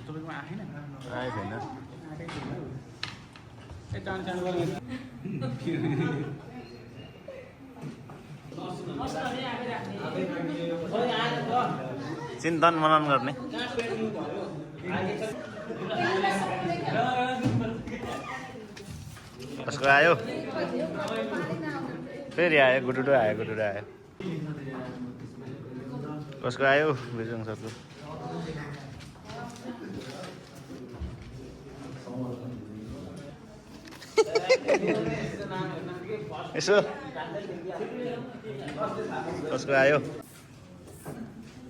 तपाईँकोमा आएन? आएको छैन। चिन्तन मनन गर्ने। कसको आयो? फेरि आयो, गुटुटो आयो, गुटुटो आयो। कसको आयो? बिजुङ सरको। यसो कसको आयो?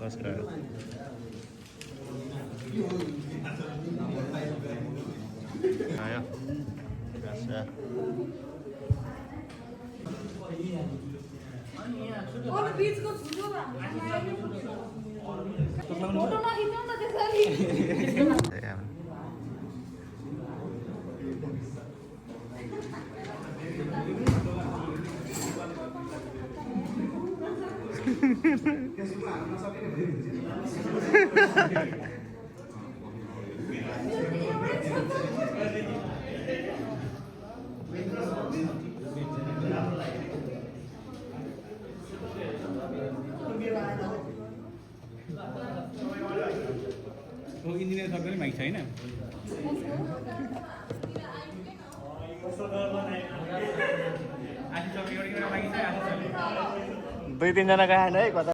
कसको आयो? आयो इन्जिनियर सक्ने माग छैन। दुई तिनजना गएन है कता।